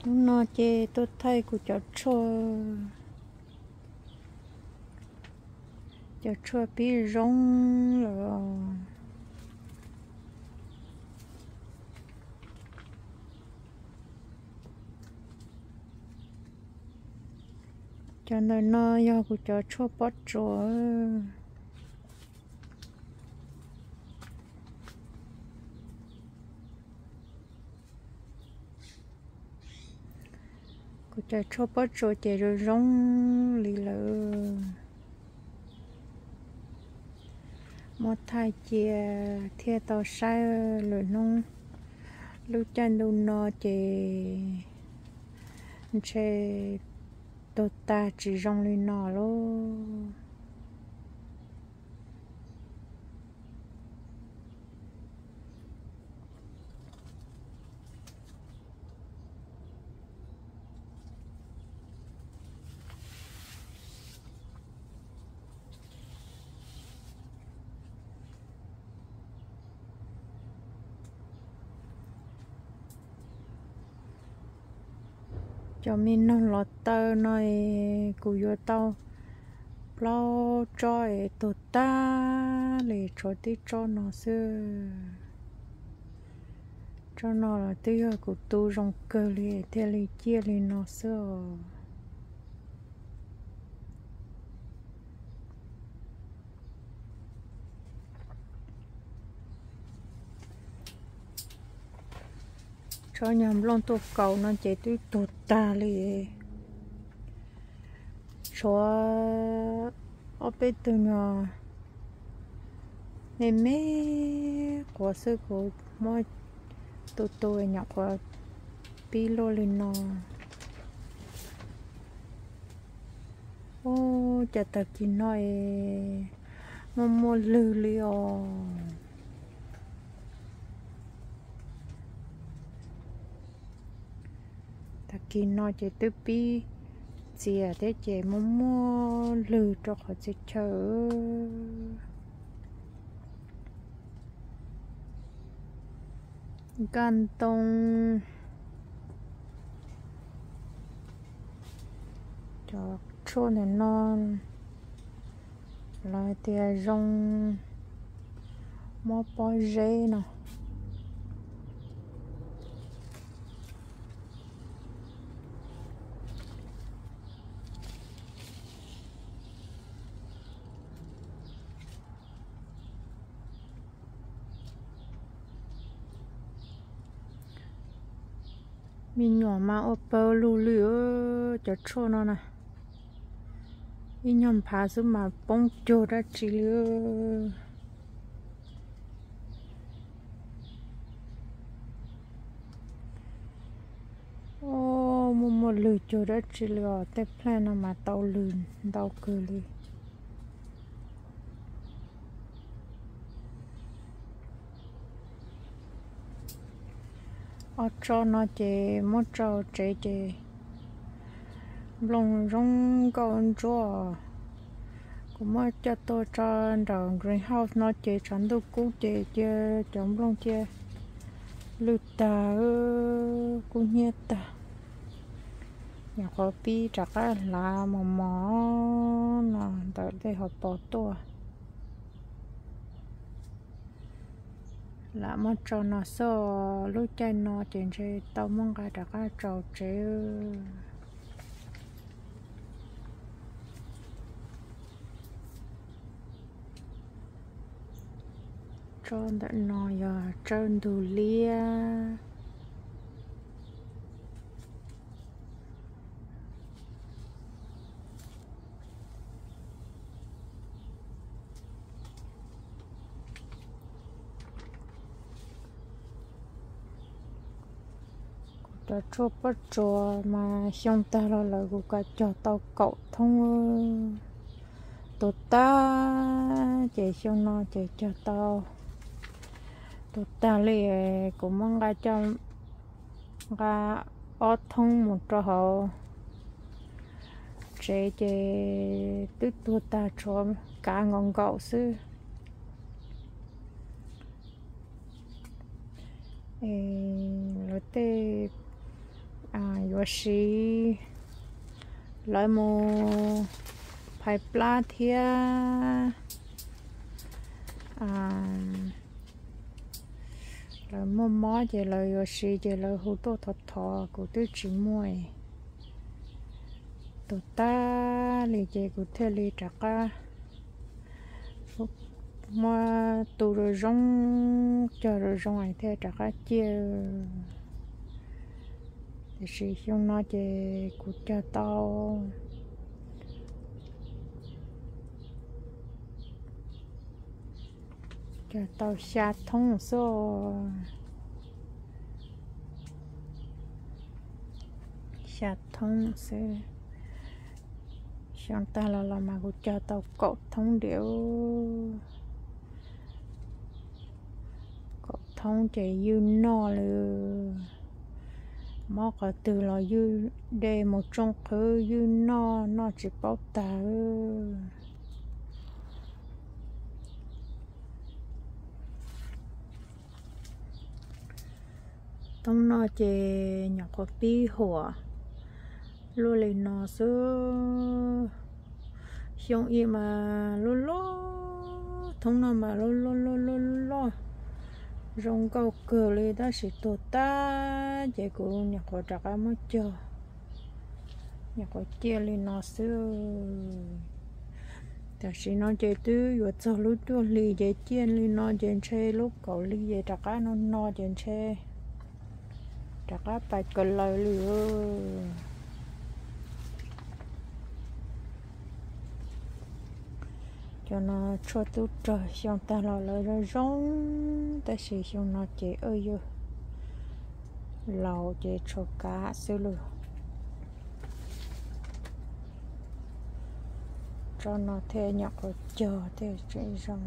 Hnub no ces tuaj thaij kuv cov tshuaj, cov tshuaj pib zoo lawm. Cov ntawm no yog kuv cov tshuaj pob tsuas. Kuv cov tshuaj pob tsuas ces zoo zoo li lawm. Muab thaij cia thiaj tau saib lwm hnub. Lub caij ntuj no ces ntshe tuag tag tsis zoo li no lauj. Cov me noog los taw no es kuv yuav tau plaub tsob es tuag tag li, tshuav tib tsob no xwb. Tsob no los twb yog kuv tu zoo kawg li thiaj li ciaj li no xwb os. Tsob nyuag nplooj tuaj kaus no ces twb tuag tag li. Tshuav ob peb tug nyuag me me quav xwb, kuv muab tu tu nyuam qhuav pib luaj li no. Ub, cas tag kis no es muaj muaj lwg li os. Tag kis no ces twb pib txias thiab ces muaj muaj lwg rau qhov txhia chaw. Nkaj ntoo, cov tshuaj ntawm no lawv hais tias zoo mob pob zeb no. Me nyuam mas ua pawg lug li cov tshuaj no na. Ib nyuag nphav xwb mas poob cuag dab tsi li. Muaj muaj lwg cuag dab tsi li os, tej plhaij no mas tau lwg ntau kawg li. Ob tsob no ces muab tso tsev ces nplooj zoo nkauj ntsuab. Kuv muab coj tuaj tso nram greenhouse no ces tshav ntuj kub ces cia cov nplooj cia lwj tag, kub hnyiab tag. Nyuam qhuav pib rov qab hlav mos mos no ntawm tej hauv paus tuaj. Lam muab tso no xwb, lub caij no ces ntshe tau muab nqa rov qab tso tsev. Tsob ntawm no yog tsawb ntug liab. Kuv cov tshuaj pob tsuas mas xyoo tag los lawm kuv kav cog tau kaum thoob. Tuag tag ces xyoo no ces cog tau, tuag tag li. Kuv muab nqa coj, nqa ob thoob mus rau hauv tsev ces twb tuag tag, tshuav kav nkaus nkaus xwb. Lawv tej yuav siv lawv mus phais plab thiab lawv muaj mob ces lawv yuav siv ces lawv hu tuaj thov thov, kuv twb tsis muaj tuag tag li ces kuv thiaj li rov qab muab tu zoo zoo, cog zoo zoo es thiaj rov qab ciaj. Tiam sis xyoo no ces kuv cog tau, cog tau xya thoob xwb. Xya thoob xwb. Xyoo tag los los mas kuv cog tau kaum thoob diam. Kaum thoob ces ywj noj li. Mob qhov twg los ywj, de mus tsoo qhwv ywj noj, noj tsis paub tag. Thoob no ces nyuam qhuav pib huam luaj li no xwb. Xyoo ib mas loj loj, thoob no mas loj loj loj loj loj, zoo nkauj kawg li tab sis tuag tag ces kuv nyuam qhuav rov qab muab cog, nyuam qhuav ciaj li no xwb. Tam sim no ces twb yuav txog lub cuaj hlis ces ciaj li no ces ntshe lub kaum hli ces rov qab no no ces ntshe rov qab pais kaw laws li. Cov no tshuaj tub rog xyoo tag los lawv zoo zoo, tab sis xyoo no ces yawg laus ces tshuav kav xwb lawm. Tsob no thiaj nyuam qhuav cog thiaj tseem zoo.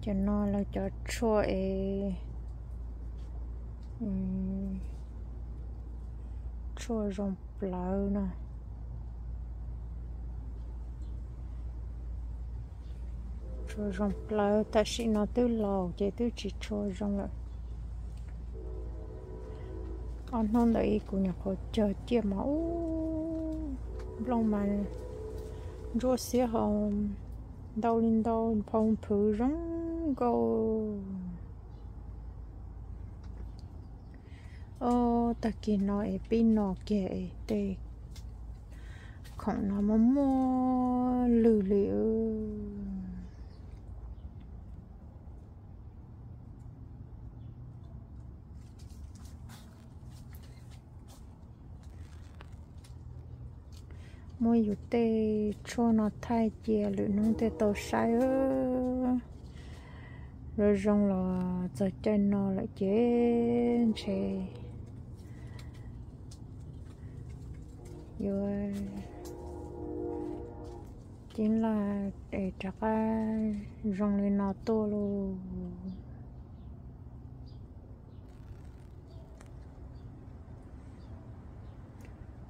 Cov no lawv cov tshuaj es, tshuaj zoo plawv no. Tshuaj zoo plawv, tam sim no twb laus ces twb tsis tshua zoo lawm. Ob hnub ntawd ib kuv nyuam qhuav cog ciaj mas ub, nplooj mas ntsuab xiab hau ntau li ntau, phau nphwv zoo nkauj. Ob, tag kis no es pib no kiag es tej khoom no muaj muaj lwg li. Muab yus tej tshuaj no thaij cia lwm hnub thiaj tau saib. Zoo zoo los txog caij no lawm ces ntshe yuav ceeb laj es rov qab zoo li no tuaj lauj.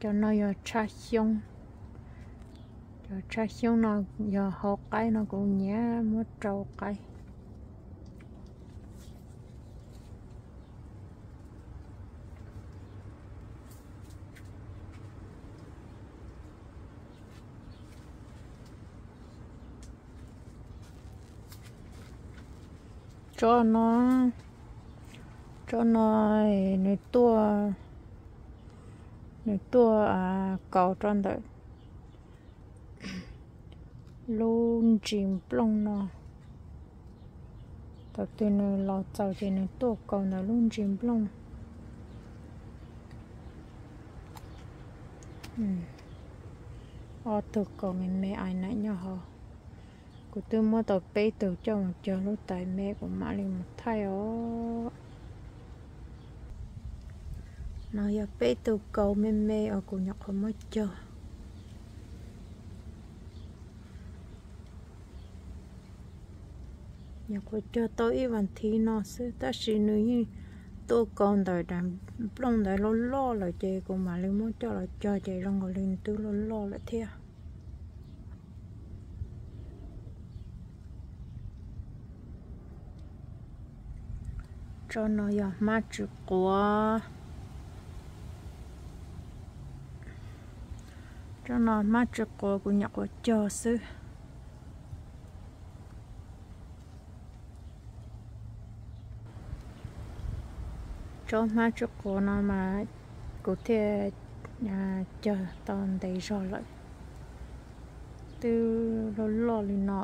Cov no yog tshab xyoob. Cov tshab xyoob no yog hauv qaib no kuv nyiam muab rau qaib. Tsob no, tsob no nws tuaj, nws tuaj kaus rau ntawm lub ntsis nplooj no. Thaum twg nws los txaus ces nws tuaj kaus ntawm lub ntsis nplooj. Ob tug kaus me me ai na nyob hauv. Kuv twb muab tau peb tug coj mus cog lub tais me, kuv mam li mus thaij os. No yog peb tug kaus me me uas kuv nyuam qhuav muab cog. Nyuam qhuav cog tau ib vas thiv no xwb, tab sis nws yeej tuaj kaus ntawm daim nplooj ntawd loj loj lawm, ces kuv mam li muab coj los cog ces zoo nkaus li nws twb loj loj lawm thiab. Tsob no yog hmab tsw quav. Tsob no hmab tsw quav, kuv nyuam qhuav cog xwb. Tsob hmab tsw quav no mas kuv thiaj cog tau ntev zog lawm, twb loj loj li no.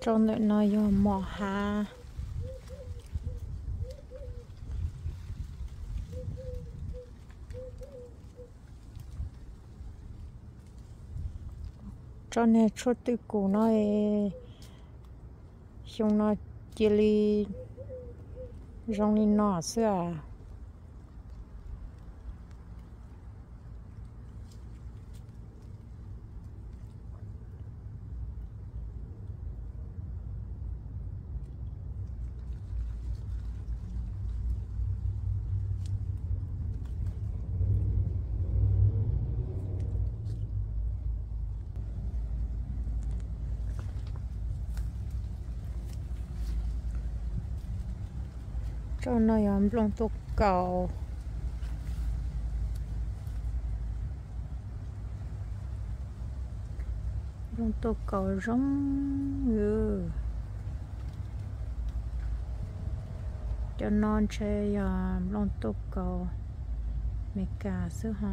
Tsob ntawm no yog mos hav. Tsob niag tshuaj twj kum no, xyoo no cia li zoo li no xwb as. Tsob no yog nplooj tuaj kaus. Nplooj tuaj kaus zoo. Cov no ntshe yog nplooj tuaj kaus Meskas xwb ho.